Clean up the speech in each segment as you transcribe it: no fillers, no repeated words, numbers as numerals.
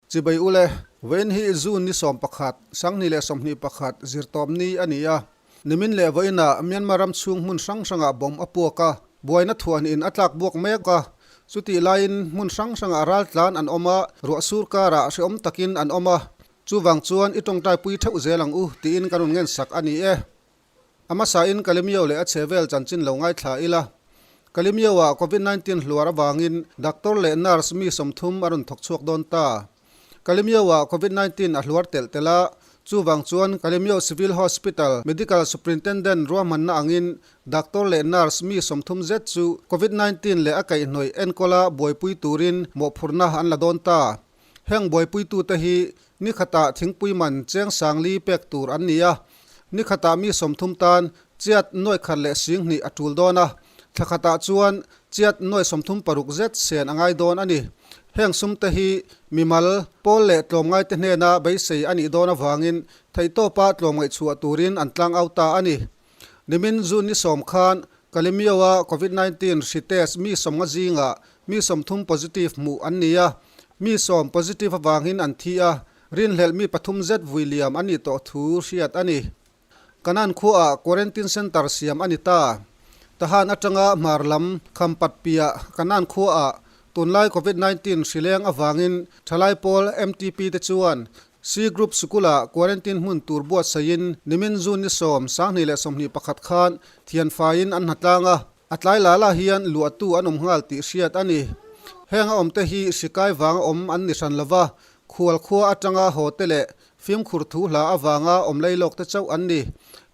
Chibai ule, vawiin hi June ni 11, 2021 zirtawp ni a ni a. Nimin leh vawiinah Myanmar ram chhung hmun hrang hrangah bomb a puak a, buaina thuahnihin a tlak buak mek a. Chutih laiin hmun hrang hrangah raltlan an awm a, ruah sur karah hrehawm takin an awm a. Chuvang chuan i tawngtaipui theuh zel ang u tiin kan rawn ngensak a ni e. A hmasain Kalemyo leh a chhevel chanchin lo ngaithla ila. Kalemyo-ah Covid 19 hluar avangin doctor leh nurse mi 30 a rawn thawk chhuak dawn ta. Kalemyo-ah Covid 19 a hluar telh telh a, chuvang chuan Kalemyo Civil Hospital Medical Superintendent ruahmanna angin doctor leh nurse mi 30 zet chu Covid 19 leh a kaihhnawih enkawla buaipui turin mawhphurhna an la dawn ta. Heng buaipuitute hi ni khatah thingpui man cheng sangli pek tur an ni a, ni khatah mi 30 tan chiat nuai khat leh 2000 a tul dawn a, thla khatah chuan chiat nuai 36 zet sen a ngai dawn a ni. Heng sumte hi mimal, pawl leh tlawmngaite hnena beisei a nih dawn avangin theihtawpa tlawmngaih chhuah turin an tlang au ta a ni. Nimin June ni 10 khan Kalemyo-a Covid 19 hri test mi 50 zingah mi 30 positive hmuh an ni a, mi 10 positive avangin an thi a, rinhlelh mi pathum zet vui liam an nih tawh thu hriat a ni. Kanan khuaah quarantine centre siam a ni ta. Tahan atanga hmar lam Khampat piah Kanan khuaah tunlai Covid 19 hri leng avangin thalai pawl MTP te chuan C Group sikula quarantine hmun tur buatsaihin nimin June ni 10, 2021 khan thianfaiin an hnatlang a, a tlai la la hian luahtu an awm nghal tih hriat a ni. Heng a awmte hi hri kai vanga awm an ni hran lova, khual khua atanga haw te leh fimkhur thu hla avanga awm lei lawk te chauh an ni.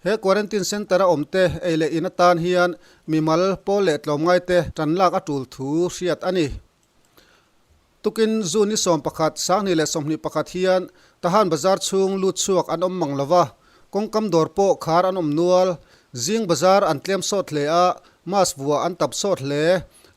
He quarantine centre a awmte ei leh in atan hian mimal, pawl leh tlawmngai te tan lak a tul thu hriat a ni. Tukin June ni 11, 2021 hian Tahan bazar chhung lut chhuak an awm mang lova, kawngkam dawr pawh khar an awm nual. Zing bazar an tlem sawt hle a, mask vuah an tap sawt hle.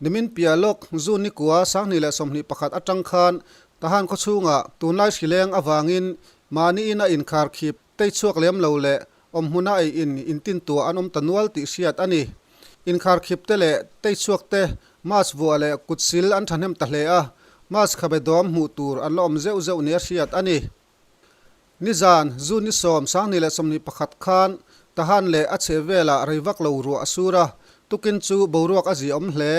Nimin piah lawk June ni kua 2021 atang khan Tahan khawchhungah tunlai hrileng avangin mahni ina inkhar khip tei chhuak lem lo leh awm hmuna ei in intintuah an awm ta nual tih hriat a ni. Inkhar khip te leh tei chhuak te mask vuah leh kut sil an thahnem ta hle a, mask khabe dawm hmuh tur an la awm zeuh zeuh nia hriat a ni. Nizan, June ni 10, 2021 khan Tahan leh a chheh velah rei vak lo ruah a sur a, tukin chu boruak a ziahawm hle.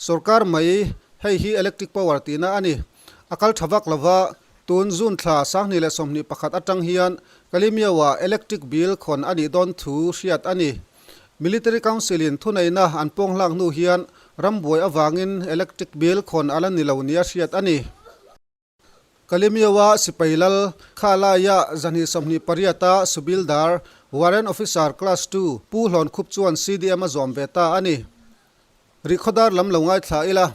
Sorkar mai, hei hi electric power tihna a ni. A kal tha vak lova, tun June thla 2021 atang hian Kalemyo-ah electric bill khawn a nih dawn thu hriat a ni. Military Council-in thuneihna an pawng hlak hnu hian rambuai avangin electric bill khawn a la ni lo nia hriat a ni. Kalemyo-a sipai lal kha laia 228-a Subildar, Warrant Officer Class Two, Pu Hlawn Khup chuan CDM a zawm ve ta a ni. Rihkhawdar lam lo ngaithla ila,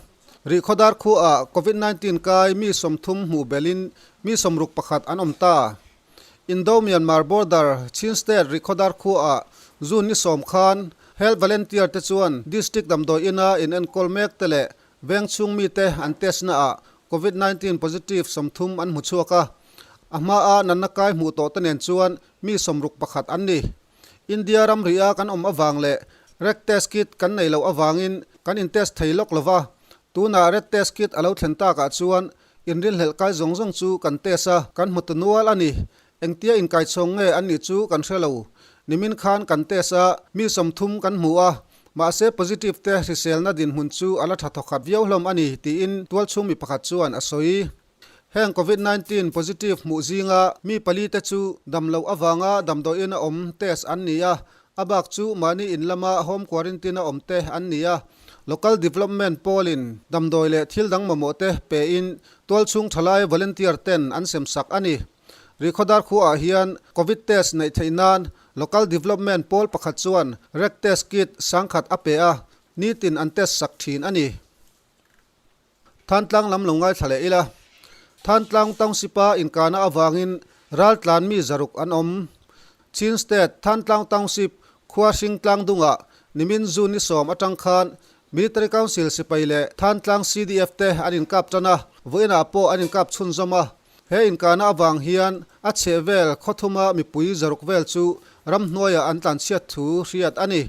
Rihkhawdar khuaah Covid 19 kai mi 30 hmuh belhin mi 61 an awm ta. Indo-Myanmar border Chin State Rihkhawdar khuaah June ni 10 khan Health Volunteer te chuan District damdawi ina inenkawl mek te leh veng chhung mite an test naah Covid 19 positive 30 an hmu chhuak a. A hmaa natna kai hmuh tawh te nen chuan mi 61 an ni. India ram ria kan awm avang leh red test kit kan nei loh avangin kan in test thei lawk lova, tunah red test kit a lo thlen takah chuan inrinhlelh kai zawng zawng chu kan test a, kan hmu ta nual a ni. Engtia inkaichhawng nge an nih chu kan hre lo. Nimin khan kan test a, mi 30 kan hmu a, mahse positive te hriselna dinhmun chu a la tha thawkhat viau hlawm a ni, tiin tualchhung mi pakhat chuan a sawi. Heng Covid 19 positive hmuh zinga mi pali te chu dam loh avanga damdawiin a awm test an ni a, a bak chu mahni in lama home quarantine a awm te an ni a. Local Development pawlin damdawi leh thil dang mamawh te pein tualchhung thalai volunteer ten an sem sak a ni. Rihkhawdar khuaah hian Covid test neih theih nan Local Development pawl pakhat chuan Rec test kit 1000 a pe a, nitin an test sak thin a ni. Thantlang lam lo ngaithla leh ila, Thantlang Township-a inkahna avangin raltlan mi 600 an awm. Chin State Thantlang Township khua hring tlang dungah nimin June ni 10 atang khan Military Council sipai leh Thantlang CDF te an inkap tan a, vawiinah pawh an inkap chhunzawm a. He inkahna avang hian a chhehvel khawthuma mipui 600 vel chu ramhnuaiah an tlanchhiat thu hriat a ni.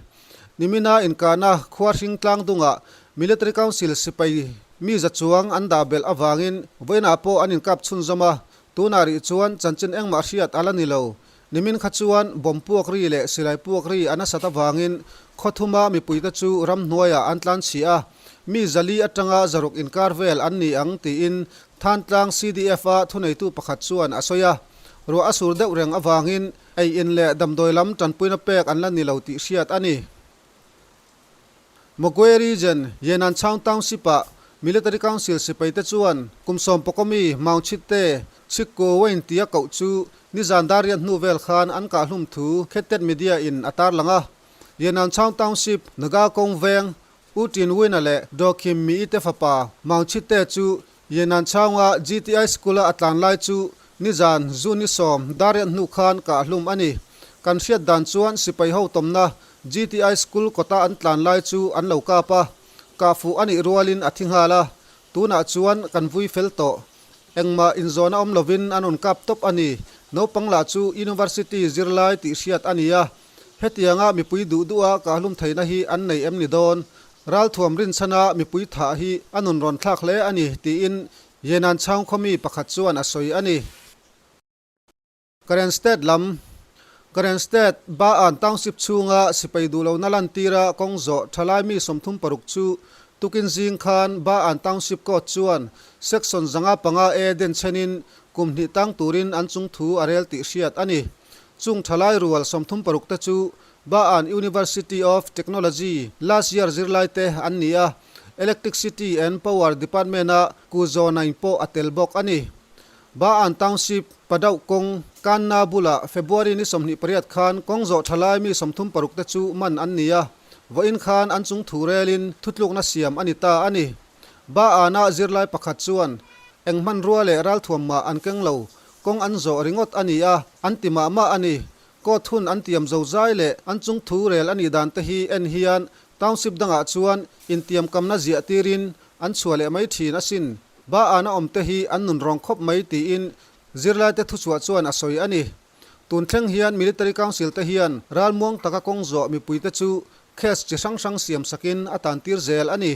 Nimina inkahna khua hring tlang dungah Military Council sipai. Mi za chuang an dah belh avangin vawiinah pawh an inkap chhunzawm a, tunah rih chuan chanchin engmah hriat a la ni lo. Nimin kha chuan bomb puak ri leh silai puak ri a nasat avangin khaw thuma mipuite chu ramhnuaiah an tlan chhi a, mi zali atanga zaruk inkar vel an ni ang tiin Thantlang CDF-a thuneitu pakhat chuan a sawi a. Ruah a sur deuh reng avangin ei in leh damdawi lam tanpuina pek an la ni lo tih hriat a ni. Mogwe Region, Yenanchaung Township-ah Military Council sipaite chuan kum sawmpakawmi Maung Chhitte, Chhikku Wayne tia koh chu nizan dariat hnu vel khan an kahhlum thu Khettet Media in a tarlang a. Yenanchaung Township, Naga kawng veng, U Tin Win-a leh Do Khim Mi-i te fapa Maung Chhitte chu Yenanchaunga GTI School-a a tlan lai chu nizan June ni sawm dariat hnu khan kahhlum a ni. Kan hriat dan chuan sipai ho tawmna GTI School kawta an tlan lai chu an lo kap a, kahfuh a nih rualin a thi nghal a, tunah chuan kan vui fel tawh. Engmah inzawhna awm lovin an rawn kap tawp a ni. Naupang lah chu University zirlai tih hriat a ni a, hetianga mipui duh duha kahhlum theihna hi an nei em ni dawn? Ralthuam rinchhana mipui thah hi a nun rawn thlak hle a ni, tiin Yenan chhangkhaw mi pakhat chuan a sawi a ni. Karen State lam, Karen State, Ba-an Township chhunga sipai duhlohna lantira kawng zawh thalai mi 36 chu tukin zing khan Ba-an Township Court chuan Section 505 A den chhenin kum hnih tang turin an chung thu a rel tih hriat a ni. Chung thalai rual 36 te chu Ba-an University of Technology last year zirlai te an ni a, Electricity and Power Department-a Ku Zaw Naing pawh a tel bawk a ni. Ba-an Township, Padauh kawng, Kanna bulah February ni 28 khan kawng zawh tha lai mi 36 te chu man an ni a, vawiin khan an chung thu relin thutlukna siam a ni ta a ni. Ba-ana zirlai pakhat chuan eng hmanrua leh ralthuam mah an keng lo, kawng an zawh ringawt a ni a, an ti mah mah a ni. Court hun an tiam zo zai leh an chung thu rel a nih dan te hi en hian Township dangah chuan intiamkamna ziah tirin an chhuah leh mai thin asin. Ba ana awm te hi an nun rawng khawp mai tiin zirlaite thuchhuah chuan a sawi a ni. Tun thleng hian Military Council te hian ralmuang taka kawng zawh mipuite chu case chi hrang hrang siam sakin a tan tir zel a ni.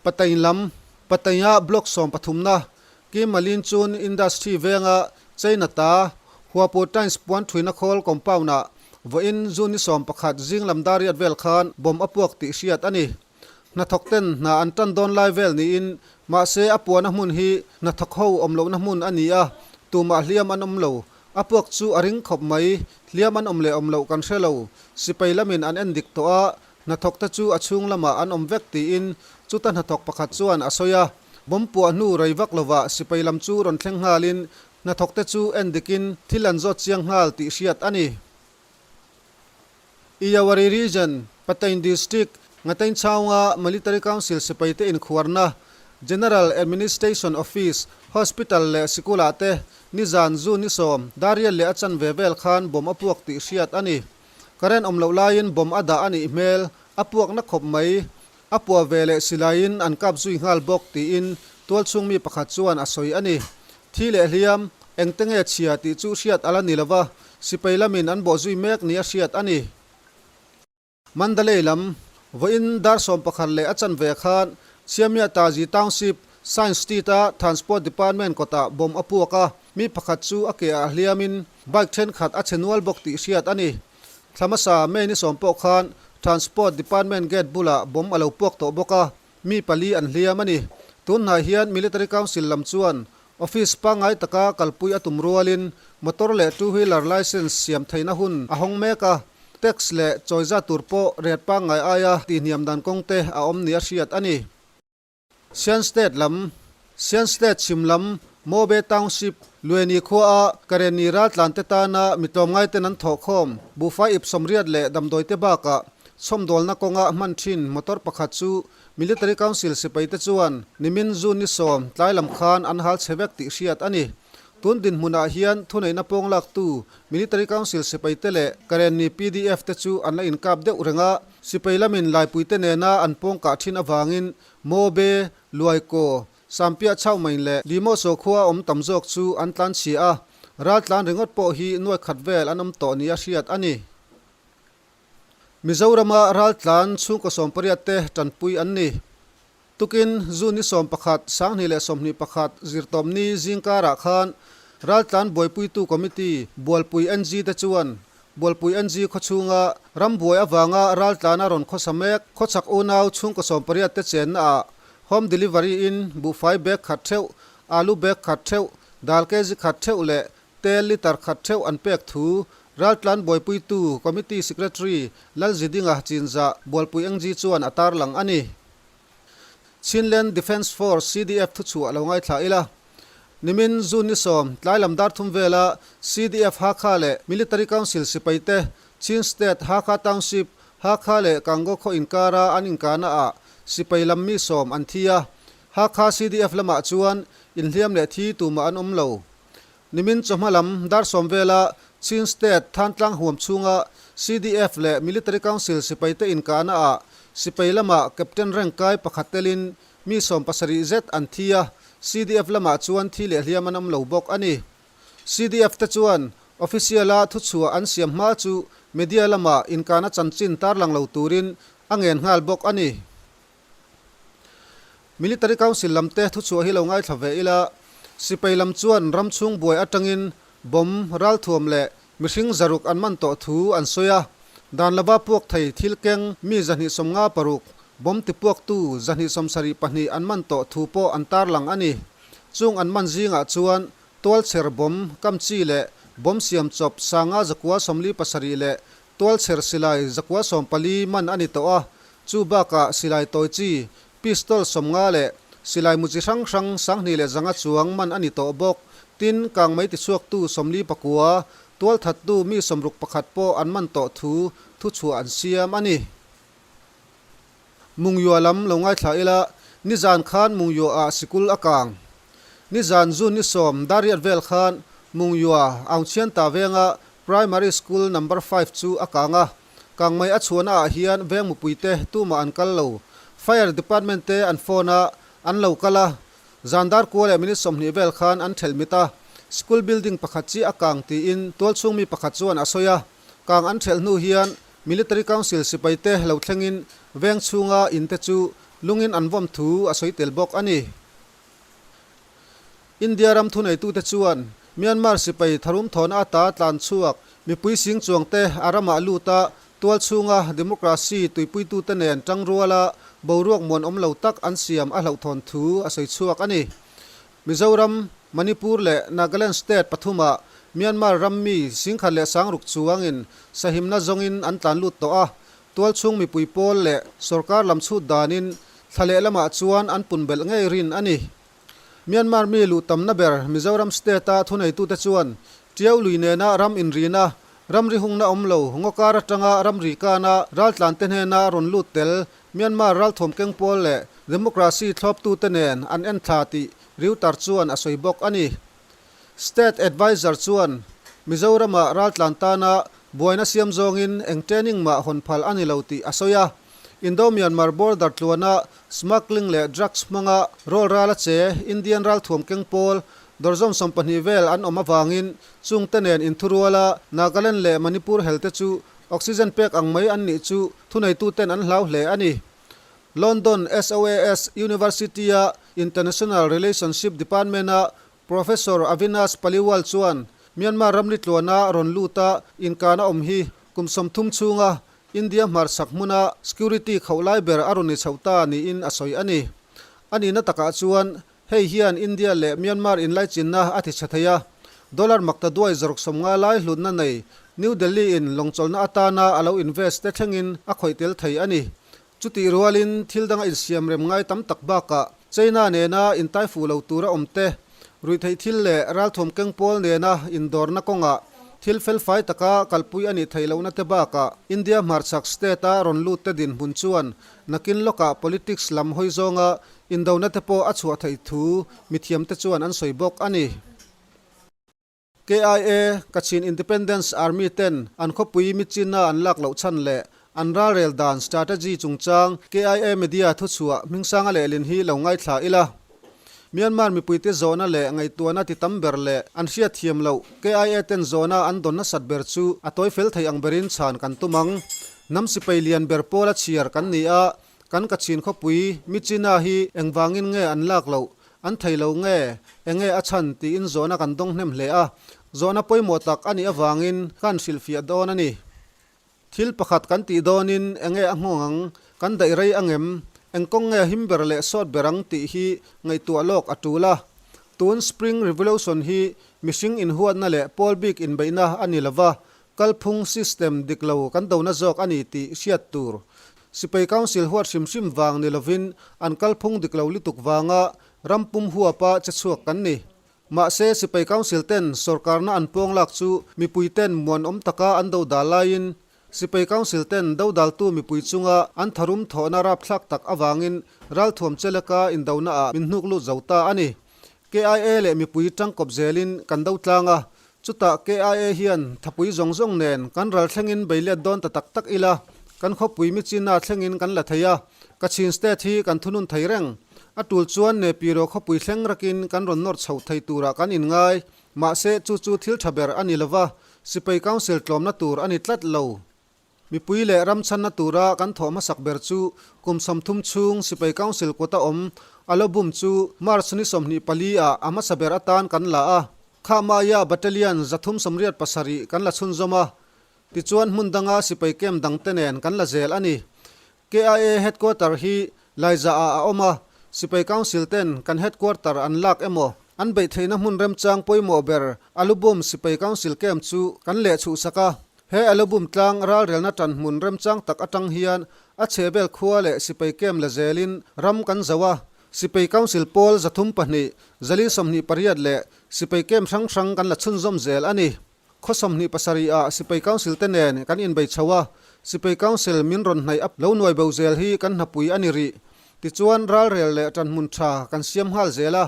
Patain lam, Patainya Block 13na Kim Malin chun Industry venga China ta Huapu Times puan thuina khawl compound-ah vawiin June ni 11 zing lam dariat vel khan bomb a puak tih hriat a ni. Hnathawk ten hna an tan dawn lai vel niin mahse a puana hmun hi hnathawk ho awm lohna hmun a ni a, tumah hliam an awm lo. A puak chu a ring khawp mai, hliam an awm leh awm loh kan hre lo. Sipai lamin an en dik tawh a, hnathawk te chu a chhung lamah an awm vek tiin chuta hnathawk pakhat chuan a sawi a. Bomb puah hnu rei vak lovah sipai lam chu rawn thleng nghalin hnathawk te chu en dikin thil an zawt chiang nghal tih hriat a ni. Iyawari Region, Patain District, Ngatain Chaunga Military Council sipaite inkhuarna, General Administration Office, Hospital leh sikulah te nizan June ni 10, Darial leh a chanve vel khan bomb a puak tih hriat a ni. Current awm loh laiin bomb a dah a nih hmel, a puakna khawp mai. A puah ve leh silaiin an kap zui nghal bawk tiin tualchhung mi pakhat chuan a sawi a ni. Thi leh hliam, engte nge chhia tih chu hriat a la ni lova, sipai lamin an bawh zui mek nia hriat a ni. Mandalay lam, vawiin dar 11 leh a chanve khan Siamia Tazi Township, Science Street-a Transport Department kawtah bomb a puak a, mi pakhat chu a ke ah hliamin bike thenkhat a chhe nual bawk tih hriat a ni. Thla hmasa May ni 10 pawh khan Transport Department gate bulah bomb a lo puak tawh bawk a, mi pali an hliam a ni. Tun hnai hian Military Council lam chuan office pangngai taka kalpui a tum rualin motor leh two wheeler licence siam theihna hun a hawng mek a, tax leh chawiza tur pawh rate pangngai aia tihhniam dan kawng te a awm nia hriat a ni. Shan State lam, Shan State chhim lam, Mobe Township, Lueni khuaa Karenni raltlante tana mi tlawmngaiten an thawhkhawm buhfai ip 80 leh damdawite bakah chhawmdawlna kawnga hman thin motor pakhat chu Military Council sipaite chuan nimin June ni 10 tlai lam khan an hal chhe vek tih hriat a ni. Tun dinhmunah hian thuneihna pawng laktu Military Council sipaite leh Karenni PDF te chu an la inkap deuh reng a, sipai lamin laipuite nena an pawng kah thin avangin Mobe, Luaikaw, Sampiah Chaumain leh Limoso khua awm tam zawk chu an tlan chhia a, ral tlan ringawt pawh hi nuai khat vel an awm tawh nia hriat a ni. Mizorama ral tlan chhungkaw 18 te tanpui an ni. Tukin June ni 11, 2021 Zirtawpni zingkarah khan Raltlan buaipuitu Committee Bualpui NG te chuan Bualpui NG khawchhunga ram buai avanga raltlana rawn khawsa mek khawchhak unau chhungkaw 18 te chenna ah home delivery in buhfai bag khat theuh, alu bag khat theuh, dal kg khat theuh leh tel litre khat theuh an pek thu Raltlan buaipuitu Committee Secretary Lalzidinga Chinzah Bualpui NG chuan a tarlang a ni. Chinland Defence Force, CDF, thuchhuah lo ngaithla ila. Nimin June ni 10, tlai lam dar thum vela CDF Hakha leh Military Council sipaite Chin State Hakha Township, Hakha leh Kangaw khaw inkara an inkahna ah sipai lam mi 10 an thi a. Hakha CDF lamah chuan inhliam leh thi tumah an awm lo. Nimin chawhma lam dar 10 vela Chin State Thantlang huam chhunga CDF leh Military Council sipaite inkahna ah sipai lamah Captain rank kai pakhat telin mi 70 zet an thi a, CDF lamah chuan thi leh hliam an awm lo bawk a ni. CDF te chuan official a thuchhuah an siam hma chu media lamah inkahna chanchin tarlang lo turin a ngen nghal bawk a ni. Military Council lam te thuchhuah hi lo ngaithla ve ila, sipai lam chuan ram chhung buai atangin bomb, ralthuam leh mihring 600 an man tawh thu an sawi a. Dan lova puak thei thil keng mi 256, bomb tipuaktu 274 an man tawh thu pawh an tarlang a ni. Chung an man zingah chuan tualchher bomb kam chi leh bomb siam chawp 5947 leh Tualchher silai 914 man a ni tawh a, chu bakah silai tawi chi, pistol 50 leh silai mu chi hrang hrang 2500 chuang man a ni tawh bawk. Tin, kangmei tichhuaktu 49, tualthattu mi 61 pawh an man tawh thu thuchhuah an siam a ni. Mungyua lam lo ngaithla ila, nizan khan Mungyua-ah sikul a kang. Nizan June ni 10 dariat vel khan Mungyua Aungchhianta venga Primary School Number 5 chu a kang a, kangmei a chhuahna ah hian veng mupuite tumah an kal lo. Fire Department te an phone a, an lo kal a. Zan dar kua leh minute 20 vel khan an thelh mit a, school building pakhat chi a kang tiin tualchhung mi pakhat chuan a sawi a. Kang an thelh hnu hian Military Council sipaite lo thlengin veng chhunga in te chu lungin an vawm thu a sawi tel bawk a ni. India ram thuneitute chuan Myanmar sipai tharum thawhna ata tlan chhuak mipui sing chuangte a ramah lut a, tual chhunga democracy tuipuitute nen tangruala boruak muanawm lo tak an siam a hlauhthawn thu a sawi chhuak a ni. Mizoram, Manipur leh Nagaland state pathumah Myanmar ram mi 10,060 chuangin sahimna zawngin an tlan lut tawh a, tualchhung mipui pawl leh sorkar lam chhut danin thla leh lamah chuan an pun belh ngei rin a ni. Myanmar mi luh tamna ber Mizoram state-a thuneitute chuan Tiau lui nena ram inrina, ramri hungna awm lo, ngawkar atanga ramri kana raltlante hnena rawn lut tel Myanmar ralthuam keng pawl leh democracy thlawptute nen an en thla tih Reuter chuan a sawi bawk a ni. State Adviser chuan Mizorama raltlan tana buaina siam zawngin eng training mah hawn phal a ni lo tih a sawi a. Indo-Myanmar border tluana smuggling leh drugs hmanga rawl ral a che Indian ralthuam keng pawl dawrzawm 20 vel an awm avangin chungte nen inthuruala Nagaland leh Manipur helte chu Oxygen pek ang mai an nih chu thuneituten an hlau hle a ni. London SOAS University-a International Relationship Department-a Professor Avinash Paliwal chuan Myanmar ramri tluana rawn luta inkana awm hi kum 30 chhunga India hmarchhak hmuna security khauh lai ber a rawn ni chhoh ta niin a sawi a ni. A nihna takah chuan Hei hian India leh Myanmar inlaichinna a ti chhe thei a, dollar makta duai 150 lai hlutna nei New Delhi in lawngchawlhna atana a lo invest te thlengin a khawih tel thei a ni. Chutih rualin thil danga insiamrem ngai tam tak bakah China nena intaifuh lo tura awm te, ruihtheih thil leh ralthuam keng pawl nena indawrna kawngah thil felfai taka kalpui a nih theih lohna te bakah India hmarchhak state-a rawn lut te dinhmun chuan nakin lawkah politics lam hawi zawnga Indona te pawh a chhuah theih thu mithiamte chuan an sawi bawk a ni. KIA, Kachin Independence Army ten an khawpui Myitkyina an lak loh chhan leh an ralrel dan strategy chungchang KIA media thuchhuah hmingsanga lehlin hi lo ngaithla ila. Myanmar mipuite zawhna leh ngaihtuahna ti tam ber leh an hriatthiam loh KIA ten zawhna an dawn nasat ber chu a tawi fel thei ang berin chhan kan tum ang. Hnam sipai lian ber pawla chhiar kan ni a. Kan Kachin khawpui Myitkyina hi engvangin nge an lak loh, an thei lo nge, enge a chhan tiin zawhna kan dawng hnem hle a. Zawhna pawimawh tak a nih avangin kan hrilhfiah dawn a ni. Thil pakhat kan tih dawnin enge a nghawng ang, kan daih rei angem, eng kawng nge him ber leh sawt ber ang tih hi ngaihtuah lawk a tul a. Tun Spring Revolution hi mihring inhuatna leh pawl bik inbeihna a ni lova, kalphung, system, dik lo kan dona zawk a ni tih hriat tur. Sipai Council huat hrim hrim vang ni lovin an kalphung dik lo lutuk vanga ram pum huapa che chhuak kan ni. Mahse, Sipai Council ten sorkarna an pawng lak chu mipui ten muanawm taka an dodal laiin Sipai Council ten dodaltu mipui chunga an tharum thawhna rapthlak tak avangin ralthuam cheleka indona ah min hnuk lut zo ta a ni. KIA leh mipui tangkawp zelin kan do tlang a, chutah KIA hian thapui zawng zawng nen kan ral thlengin beilet dawn ta tak tak ila, kan khawpui michina thlengin kan la thei a, Kachin State hi kan thunun thei reng. A tul chuan Nepiro khawpui thleng rakin kan rawn nawr chhoh thei turah kan inngai. Mahse, chu chu thil tha ber a ni lova, Sipai Council tlawmna tur a ni tlat lo. Mipui leh ram chhanna tura kan thawh hmasak ber chu kum 30 chhung Sipai Council kut a awm a lo bum chu March ni 24 ah a hmasa ber atan kan la a. Khahmaia Battalion 387 kan la chhunzawm a. Tichuan hmun danga sipai camp dangte nen kan la zel a ni. KIA headquarter hi Laiza ah a awm a, Sipai Council ten kan headquarter an lak emaw an beih theihna hmun remchang pawimawh ber Alubum Sipai Council camp chu kan leh chhuhsak a. He Alubum tlang ralrelna tan hmun remchang tak atang hian a chhehvel khua leh Sipai camp la zelin ram kan zo a, Sipai Council pawl 302, 428 leh Sipai camp hrang hrang kan la chhunzawm zel a ni. Khaw 27 ah Sipai Council te nen kan inbei chho a, Sipai Council min rawn hnaih a lo nuai bo zel hi kan hnapui a ni rih. Tichuan ralrel leh tanhmun tha kan siam nghal zel a,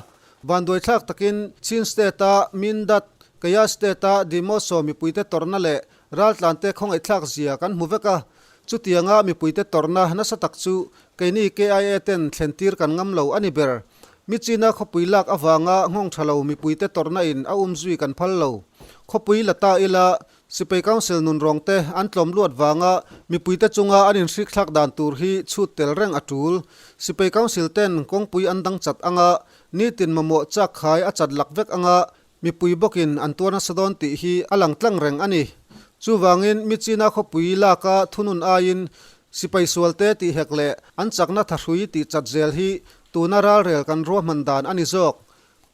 vanduaithlak takin Chin State a Mindat, Kaya State a Dimoso mipuite tawrhna leh raltlante khawngaihthlak zia kan hmu vek a, chutianga mipuite tawrhna nasa tak chu keini KIA ten thlen tir kan ngam lo a ni ber. Michina khawpui lak avanga nghawng tha lo mipuite tawrhna in a umzui kan phal lo. Khawpui la ta ila, Sipai Council nunrawng te an tlawm luat vanga mipuite chunga an inhrikthlak dan tur hi chhut tel reng a tul. Sipai Council ten kawngpui an dang chat anga, nitin mamawh chak khai a chat lak vek anga, mipui bawkin an tuar nasa dawn tih hi a lang tlang reng a ni. Chuvangin Michina khawpui laka thunun aiin sipai sualte tih hek leh an chakna thahrui tih chat zel hi tuna ralrel kan ruahman dan a ni zawk.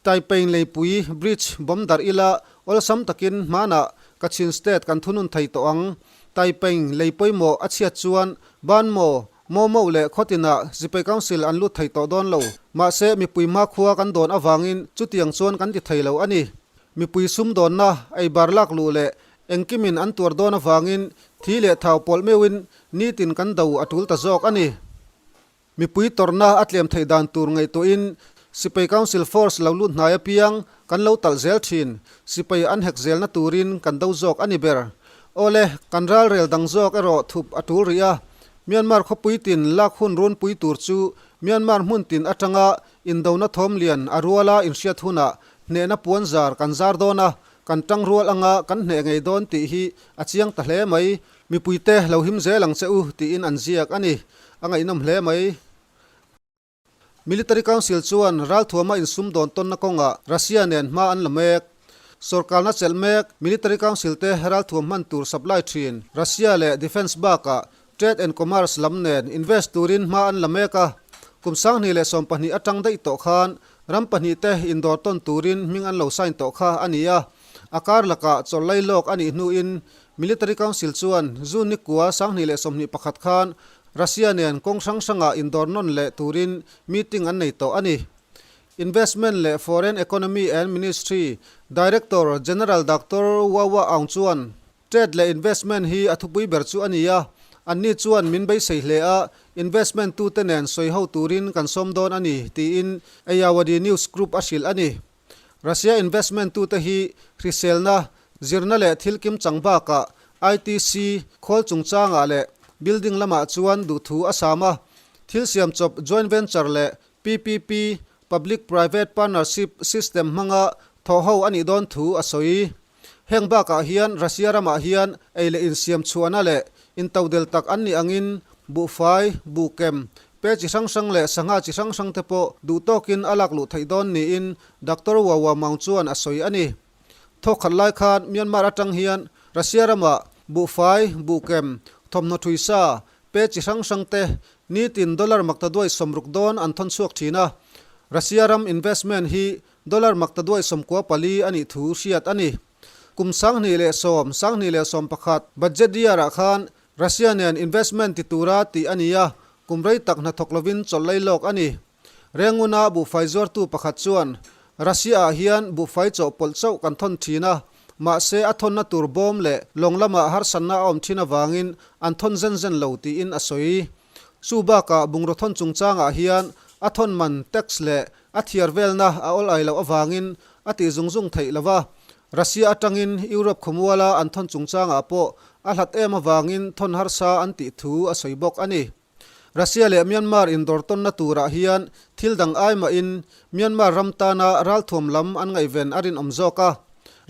Taipei leipui bridge bawm darh ila awlsam takin hmanah Kachin State kan thunun thei tawh ang. Taipei lei pawimawh a chhiat chuan Banmaw, Momo leh khawtinah Sipai Council an lut thei tawh dawn lo. Mahse mipui hmakhua kan dawn avangin chutiang chuan kan ti thei lo a ni. Mipui sumdawnna, eibar lak luh leh engkimin an tuar dawn avangin thi leh thau pawlh meuhin nitin kan do a tul ta zawk a ni. Mipui tawrhna a tlem theih dan tur ngaihtuahin Sipai Council Force lo lut hnai apiang kan lo talh zel thin. Sipai an hek zelna turin kan do zawk a ni ber. Awle, kan ralrel dang zawk erawh thup a tul rih a. Myanmar khawpui tin lak hun runpui tur chu Myanmar hmun tin atanga indona thawm lian a ruala inhriat hunah hnehna puan zar kan zar dawn a, kan tang rual anga kan hneh ngei dawn tih hi a chiang ta hle mai. Mipuite lo him zel ang che u tiin an ziak a ni. A ngaihnawm hle mai. Military Council chuan ralthuama insum dawn tawnna kawngah Russia nen hma an la mek. Sorkarna chelh mek Military Council te ralthuam hman tur supply thin Russia leh Defence bakah Trade and Commerce lam nen invest turin hma an la mek a. Kum 2012 atang daih tawh khan ram pahnihte indawr tawn turin hming an lo sign tawh kha a ni a. A kar lakah chawlh lai lawk a nih hnuin Military Council chuan June ni kua 2021 khan Russia nen kawng hrang hrangah indawr nawn leh turin meeting an nei tawh a ni. Investment leh Foreign Economy and Ministry Director General Doctor Wawa Aung chuan, Trade leh investment hi a thupui ber chu a ni a, anni chuan min beisei hle a, investment tute nen sawi ho turin kan sawm dawn a ni, tiin Ayawadi News Group a hrilh a ni. Russia investment tute hi hriselna, zirna leh thil kim chang bakah ITC khawl chungchangah leh building lamah chuan duhthu a sam a. Thil siam chawp joint venture leh PPP, Public Private Partnership, system hmanga thawhho a nih dawn thu a sawi. Heng bakah hian Russia ramah hian ei leh insiam chhuahna leh intodel tak an nih angin buhfai, buhkem, Pe chi hrang hrang leh sangha chi hrang hrang te pawh duh tawkin a lak luh theih dawn niin Doctor Wawa Maung chuan a sawi a ni. Thawk khat lai khan Myanmar atang hian Russia ramah buhfai, buhkem, thawmhnaw thui sa, pe chi hrang hrang te nitin dollar maktaduai 60 dawn an thawn chhuak thin a. Russia ram investment hi dollar maktaduai 94 a nih thu hriat a ni. Kum 2010, 2011 budget year ah khan Russia nen investment ti tura tih a ni a, kum rei tak hnathawk lovin chawlh lei lawk a ni. Renguna buhfai zuartu pakhat chuan, Russia-ah hian buhfai chawhpawlh chauh kan thawn thin a, mahse a thawnna tur bawm leh lawng lamah harsatna a awm thin avangin an thawn zen zen lo tiin a sawi. Chu bakah bungraw thawn chungchangah hian a thawn man tax leh a thiar velna a awl ai loh avangin a tih zung zung theih lo va. Russia atangin Europe khawmuala an thawn chungchangah pawh a hlat em avangin thawn harsa an tih thu a sawi bawk a ni. Russia leh Myanmar indawr tawnna turah hian thil dang ai mahin Myanmar ram tana ralthuam lam an ngaihven a rinawm zawk a.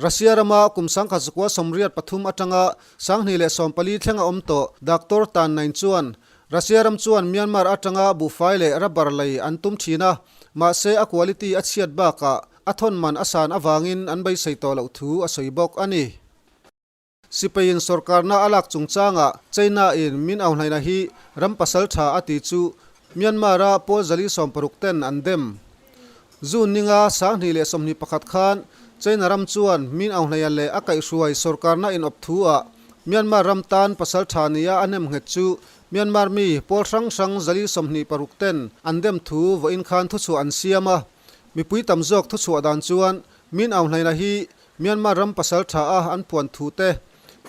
Russia rama kum 1983 atanga 2014 thleng a awm tawh Doctor Tan Nain chuan Russia ram chuan Myanmar atanga buhfai leh rubber lei an tum thin a, mahse a quality a chhiat bakah a thawn man a san avangin an beisei tawh loh thu a sawi bawk a ni. Sipaiin sorkarna a lak chungchangah China-in min auhnaihna hi ram pasal tha a ti chu Myanmar-a pawl 160 ten an dem. June ninga 2021 khan China ram chuan min auhnaia leh a kaihhruai sorkarna inawp thu-ah Myanmar ram tan pasal tha nia a nem nghet chu Myanmar mi pawl hrang hrang 126 ten an dem thu vawiin khan thuchhuah an siam a. Mipui tam zawk thuchhuah dan chuan min auhnaihna hi Myanmar ram pasal tha a an puan thu te,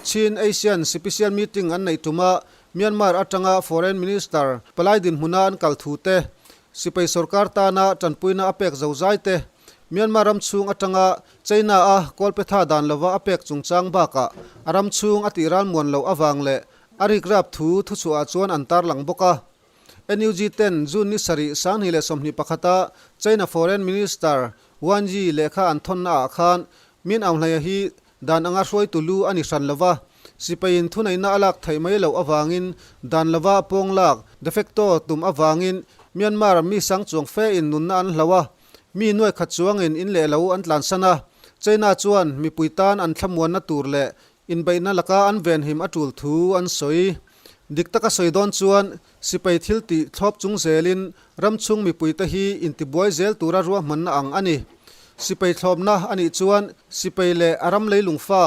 Chin Asian Sipisial Meeting an neih tuma Myanmar atanga Foreign Minister palai dinhmuna an kal thu te, sipai sorkar tana tanpuina a pek zozai te, Myanmar ram chhung atanga China a kawlpetha dan lova a pek chungchang bakah a ram chhung a tih ralmuan loh avang leh a rikrap thu thuchhuah chuan an tarlang bawk a. NUG ten June ni 7, 2021 a China Foreign Minister Wang Yi lehkha an thawnna ah khan Min Aung Hlaia hi dan anga hruaitu lu a ni hran lova, sipaiin thuneihna a lak theih mai loh avangin dan lova pawng lak, de facto, tum avangin Myanmar mi sang chuang fe in nunna an hloh a, mi nuai khat chuangin in leh lo an tlansan a, China chuan mipui tan an thlamuanna tur leh Inbeihna laka an venhim a tul thu an sawi. Dik taka sawi dawn chuan sipai thil tih thlawp chung zelin ram chhung mipuite hi intibuai zel tura ruahmanna ang a ni. Sipai thlawpna a nih chuan sipai leh a ram leilungfa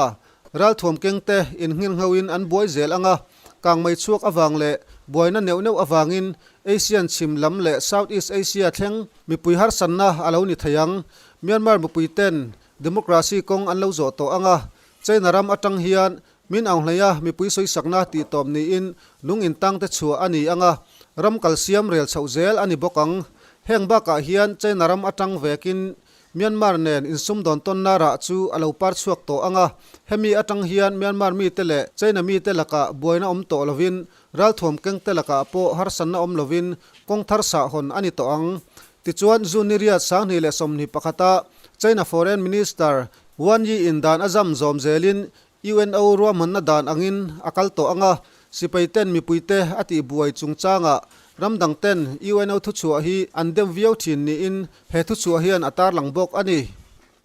ralthuam kengte innghirnghoin an buai zel ang a, kangmei chhuak avang leh buaina neuh neuh avangin Asian chhim lam leh South East Asia thleng mipui harsatna a lo ni thei ang. Myanmar mipuiten democracy kawng an lo zawh tawh ang a, China ram atang hian min ang hlei a, mipui sawisakna tih tawp niin lung intang te chhuah a ni ang a, ram kal siam rel chhoh zel a ni bawk ang. Heng bakah hian China ram atang vekin Myanmar nen insumdawn tawnna rah chu a lo par chhuak tawh ang a, hemi atang hian Myanmar mite leh China mite lakah buaina awm tawh lovin ralthuam kengte lakah pawh harsatna awm lovin kawng thar sah hawn a ni tawh ang. Tichuan, June ni riat 2021 a China Foreign Minister Wang Yi in dan a zam zawm zelin UNO ruahmanna dan angin a kal tawh ang a, sipai ten mipuite a tihbuai chungchangah ram dang ten UNO thuchhuah hi an dem viau thin niin he thuchhuah hian a tarlang bawk a ni.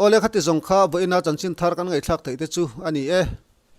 Awle khati zawng kha vawiina chanchin thar kan ngaihthlak theih te chu a ni e.